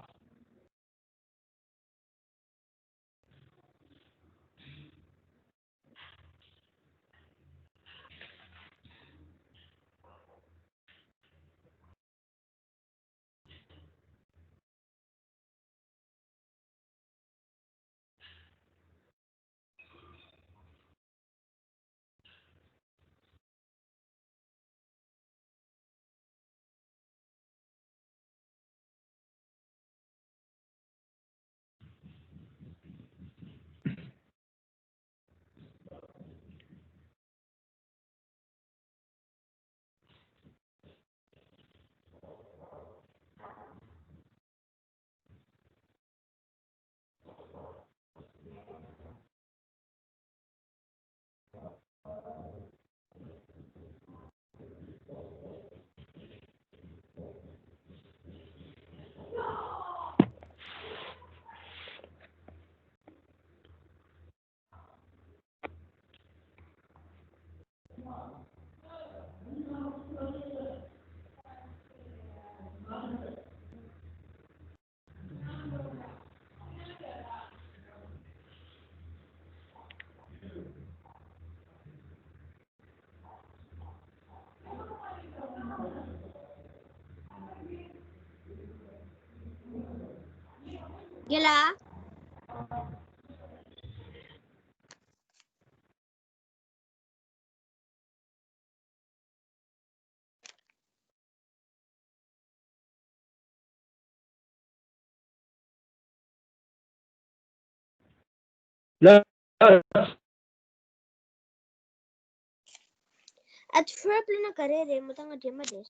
རྒན་ལགས། ལ། ཨ་ཕུར་པ་ལབ་ན་ག་རེ་རེད། མོ་ད་ང་དྲན་མ་རེད།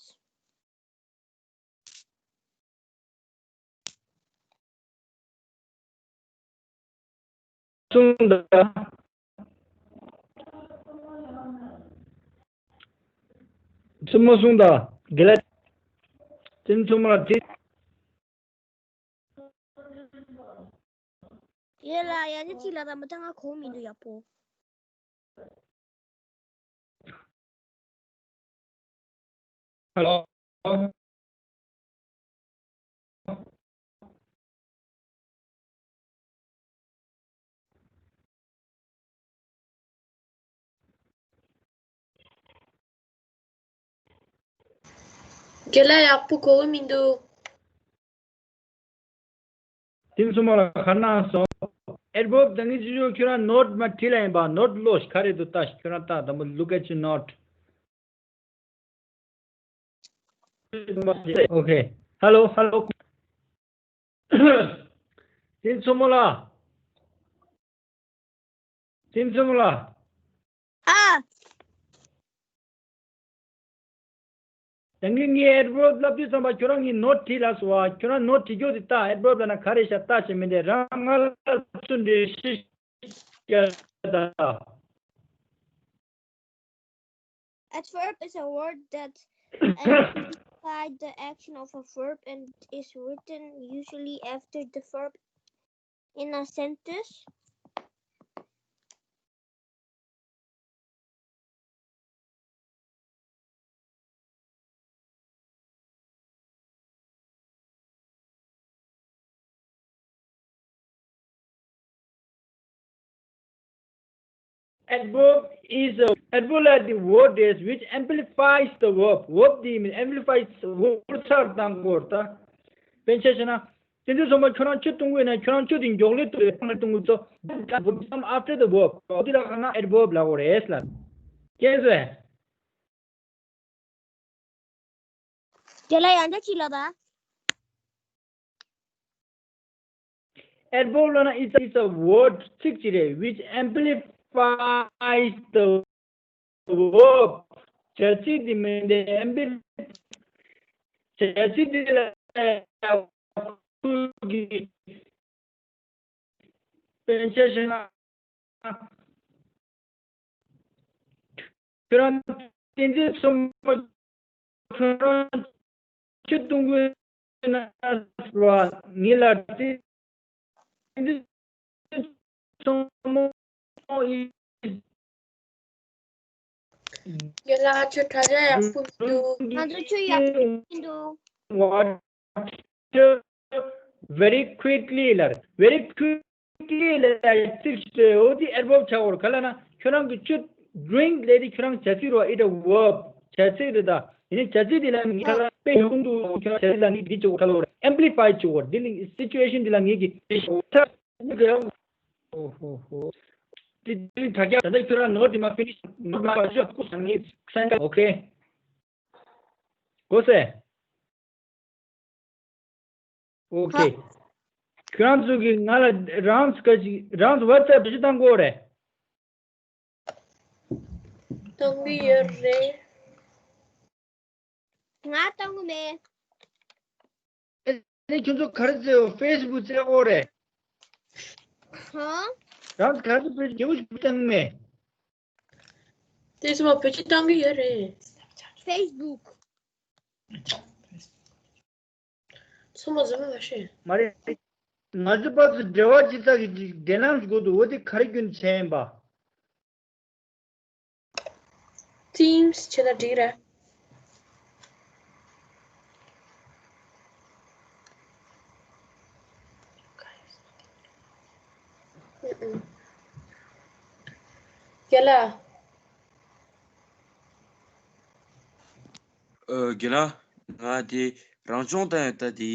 གསུངས་དང་། མཚན་མོ་གསུངས་དང་། དགེ་ལགས། བཙུན་མོ་ལ་དྲིས། ཡོད་ལ་ཡང་ཅི་ལ་ད་མི་ད་ང་གོ་མི་འདུག་ཡག་པོ། ཧ་ལོ། རྒན་ལགས་ཡག་པོ་གོ་གི་མི་འདུག་དེ་ཚོ་མ་ལ་ག་ན་སོང་། ཨེར་བོབ་ད་ངས་ཅི་ཞུ་ཁྱོད་རང་ནོཊ་མ་བྲིས་ལ་ཡིན་པ། ནོཊ་ལོ་ག་རེ་འདུག་ལྟ་ཤིག་ཁྱོད་རང་ལྟ་དང་པོ་look at your note. Okay. Hello, hello. དེ་ཚོ་མ་ལ། དེ་ཚོ་མ་ལ། ཨ། ད་ངས་ངའི་ཨེར་བོབ་ལབ་དུས་ཙམ་པ་ཁྱོད་རང་ངའི་ནོཊ་བྲིས་ལ་སོང་བ། ཁྱོད་རང་ནོཊ་བྲིས་རྒྱུ་དེ་ལྟ། ཨེར་བོབ་ལབ་ན་ག་རེ་ཤ་ལྟ་བྱེད་མི་འདི་རང་ང་ལ་ཚུར་འདྲི་ཤེས་ཀྱ་ད། Adverb is a word that amplifies the action of a verb and is written usually after the verb in a sentence. Adverb is a, adverb is the word is which amplifies the verb. Verb དེ་amplifies, ཧུར་ཐག་བཏང་དགོས་ད། དཔེར་ཆ་བཞག་ན། དེ་ཚོ་ཚང་མ་ཁྱོད་རང་ཆུ་འཐུང་གི་ཡོད་ན་ཁྱོད་རང་ཆུ་དེ་མགྱོགས་ལེ་ཏུ་རེད་ཐང་ལེ་འཐུང་གི་ཚོ། That verb come after the verb. འོ་དེ་ལ་ཁ་ན་adverb ལབ་དགོས་རེད་ལ། ཀྱེ་ཟེར། དེ་ལ་ཡང་འདྲ་ཅིག་ལབ་ད། Adverb ལབ་ན་it's a, it's a word ཚིག་ཅིག་རེད། Which amplifies the verb. བྱ་ཚིག་དེ་མིན་ཏེ་amplify བྱ་ཚིག་དེ་ལ་ཁུལ་གྱི་དཔེར་ཆ་བཞག་ན། ཁྱོད་རང་བསྟན་འཛིན་ཚོ་མོ་ཁྱོད་རང་ཆུ་འཐུང་གི་ན་བ་ངེད་ལ་བསྟན་འཛིན་ཚོ་མོ་ཡིན། ངེད་ལ་ཆུ་དྲ་རྒྱ་ཡག་པོ་མི་འདུག་ང་ཚོ་ཆུ་ཡག་པོ་མི་འདུག water very quickly ལ། very quickly ལ་ཚིག་ཅིག་འོ་དེ་ཨེར་བོབ་ཆགས་འོར་ག་ལ་ན་ཁྱོད་རང་གི་ཆུ་drink ལས་དེ་ཁྱོད་རང་བྱ་ཚིག་རོ། it a verb བྱ་ཚིག་རེད་ད། ཡིན་ན་བྱ་ཚིག་དེ་ལ་ངས་ཁ་ལ་དཔེ་ཡོང་དུ་ཁྱོད་རང་བྱ་ཚིག་ལ་ངས་འདི་ཅིག་འོ་ཁ་ལ་འོར་amplify ཅིག་འོར་དེ་ལ་situation དེ་ལ་ངས་ཀྱི་ཨོ་ཧོ་ཧོ། དེ་དེ་དྲ་རྒྱ་ད་ལྟ་ཁྱོད་རང་ནོར་དེ་མ་finish ནོར་མ་པ་ཤོག་ཁུ་སང་ངས་སང་ཀ okay གོ་སེ། okay ཁྱོད་རང་ཚོ་གི་ང་ལ་རང་ཚོ་ག་ཅིག་རང་ཚོ་WhatsApp བེད་སྤྱོད་བཏང་དགོས་རེད། གཏོང་གི་ཡོད་རེད། ང་གཏོང་གི་མེད། ཨ་ནི་ཁྱོད་ཚོ་ག་རེ་བཙལ་ཡོད། Facebook བཙལ་དགོས་རེད། ཧང་། རང་ཚོ་ག་རེ་བེད་སྤྱོད་བཏང་གི་མེད། དེ་ཚོ་བེད་སྤྱོད་བཏང་གི་ཡོད་རེད། Facebook ཚང་མ་ཟ་མ་མ་ཤེས། མ་རེད། ང་ཚོ་བར་དུ་འབྲེལ་བ་ཇི་ལྟར་གྱི་འགྲན་ལམ་ཞིག་དགོས་འདུག་འོ་དེ་ག་རེ་བརྒྱུད་ནས་བྱས་ཡིན་པ། Teams བྱས་ན་འགྲིག་རེད། རྒན་ལགས། ཨ། རྒན་ལགས། ང་དེ་རང་སྦྱོང་བཏང་ཡོད་ད། དེ་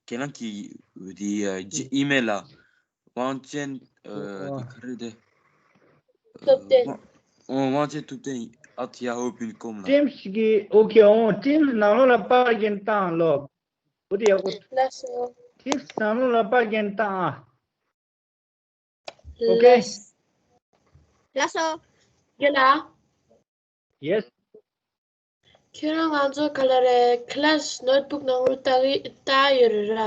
རྒན་ལགས་ཀྱི་དེ་ཨི་མེལ་ལ་ཝང་ཅན། ཨ། དེ་ག་རེ་དེ། ཐུབ་བསྟན། ཨོ། ཝང་ཅན་ཐུབ་བསྟན་at yahoo dot com ལ། Teams གི okay ཨོ་Teams ནང་ལོགས་ལ་པར་རྒྱན་བཏང་ལོ། འོ་དེ་ཡག་པོ། ལགས་སོ། Teams ནང་ལོགས་ལ་པར་རྒྱན་བཏང་ཨ། Okay ལགས་སོ། རྒན་ལགས། Yes ཁྱོད་རང་ང་ཚོ་ག་ལ་རེད། Class notebook ནང་ལོགས་ལྟ་གི་ལྟ་ཡོད་རེད་ར།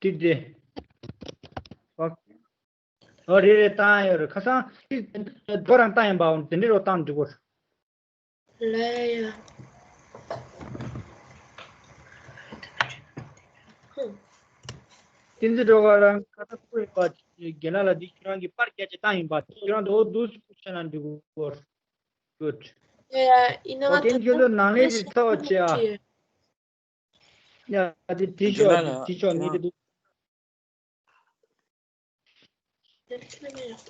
ཏིག་ཏིག་ཨོ་རེད་རེད། བཏང་ཡོད་རེད། ཁ་སང་ཁོ་རང་བཏང་ཡིན་པའོ། དེ་འདྲའི་རོ་བཏང་འགྲིག་གོ། ལ་ཡ། བསྟན་འཛིན་སྒྲོལ་དཀར་རང་ཁ་སང་ཁོ་ཡིན་པ་རྒན་ལགས་ལ་འདི་ཁྱོད་རང་གི་པར་རྒྱག་ཅིག་བཏང་ཡིན་པ། ཁྱོད་རང་དེ་འོ་འདུག་སེ་ཁུར་བྱས་ན་འགྲིག་གོ། Good ཡ་ཡ། ཡིན་ནའང་ད་ལྟ་ཁྱོད་ཚོ་ནང་ལས་ཀྱི་ཐོག་བྱས་ཨ། ཡ་དེ་དེ་ཤོག་དེ་ཤོག་ངས་དེ་འདུག་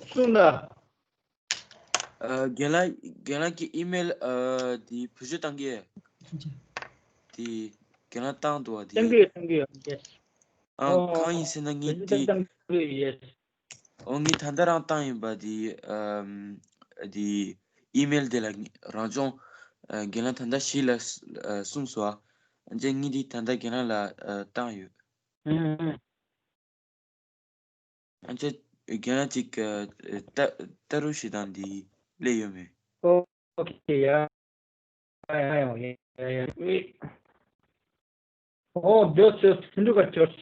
གསུངས་ད། ཨ། རྒན་ལགས། རྒན་ལགས་ཀྱི་ཨི་མེལ། ཨ། དེ་བེད་སྤྱོད་བཏང་གི་དེ་རྒན་ལགས་བཏང་འདུག་བ་དེ། བཏང་གི་ཡོད། བཏང་གི་ཡོད། Yes ཨ། ཨོ། གང་ཡིན་ཟེར་ན་ངས་བེད་སྤྱོད་དེ་བཏང་གི་ཡོད། Yes ཨོ། ངས་ད་ལྟ་རང་བཏང་ཡིན་པ་དེ། ཨམ། དེ་ཨི་མེལ་དེ་ལ་རང་སྦྱོང་། ཨ། རྒན་ལགས་ད་ལྟ་ཞིག་ལ་གསུངས་སོ། ཨ། ཅེ་ངས་དེ་ད་ལྟ་རྒན་ལགས་ལ་ཨ། བཏང་ཡོད། ཨ། ཅེ་རྒན་ལགས་ཅིག་ཨ། ལྟ་ལྟ་རུ་ཞིག་དང་དེ་སླེབས་ཡོད་མེད། Okay ཡ། ཡ་ཡ་ཡ་ཡ། Oh, this is Hindu cultures.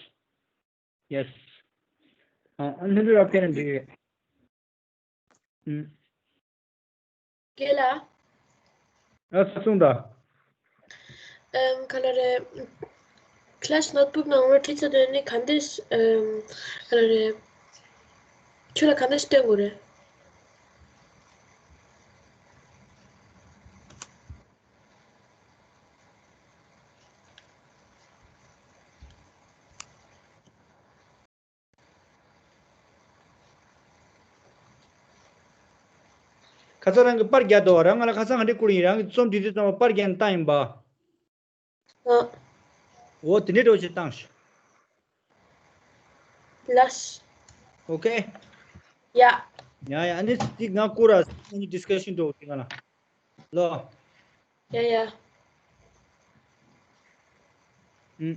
Yes. ཨ། ཨ། Hindu ཡ་ཕན་འདི། ཨུམ། རྒན་ལགས། ཨ། ས་གསུངས་དང་། ཨམ། ག་ལ་རེད། Class notebook ནང་ལ་བྲིས་ཚར་དུས་ནི་ག་འདྲས། ཨམ། ག་ལ་རེད། ཁྱོད་ལ་ག་འདྲས་སྟོན་དགོས་རེད། ཁ་སང་རང་གིས་པར་རྒྱག་འདུག་རང་ང་ལ་ཁ་སང་ག་འདྲས་བསྐུར་ཡིན། རང་གིས་རྩོམ་བྲིས་དུས་ཙམ་པ་པར་རྒྱག་ནས་བཏང་ཡིན་པ། ཨ། འོ་དེ་འདྲས་འགྲོ་ཞིག་བཏང་ཤོག་ལགས། Okay ཡ། ཡ་ཡ། ཨ་ནི་ཅིག་ང་བསྐུར་ར། ཨ་ནི་discussion འགྲོ་དེ་ག་ལ། ལོ། ཡ་ཡ། ཨུམ།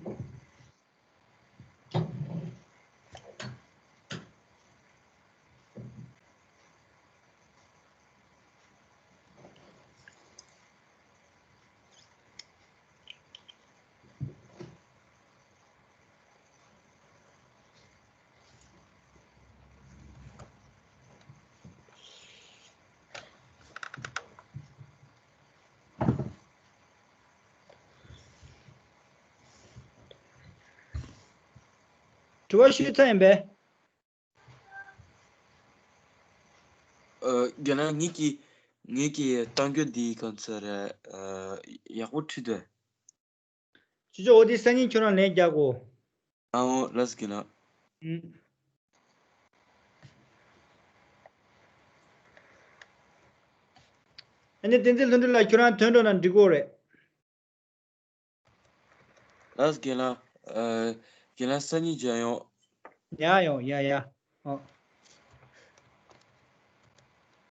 དྲི་བ་ཞུས་ཚར་ཡིན་པས། ཨ། རྒན་ལགས། ངེད་ཀྱི་ངེད་ཀྱི་གཏམ་རྒྱུད་འདིའི་སྐབས་སུ་རེད། ཨ། ཡག་པོ་བྲིས་འདུག་ཆུ་ཆོ་འོ་དེ་སང་ཉིན་ཁྱོད་རང་ལན་རྒྱག་གོ། ཨ་འོ་ལགས་སོ་རྒན་ལགས། ཨུམ། ཨ་ནི་བསྟན་འཛིན་ལྷུན་གྲུབ་ལགས་ཁྱོད་རང་ཐོན་འགྲོ་ན་འགྲིག་གོ་རེད། ལགས་རྒན་ལགས། ཨ། རྒན་ལགས་སང་ཉིན་མཇལ་ཡོང་། ཡ་ཡོང་ཡ་ཡ། ཨོ།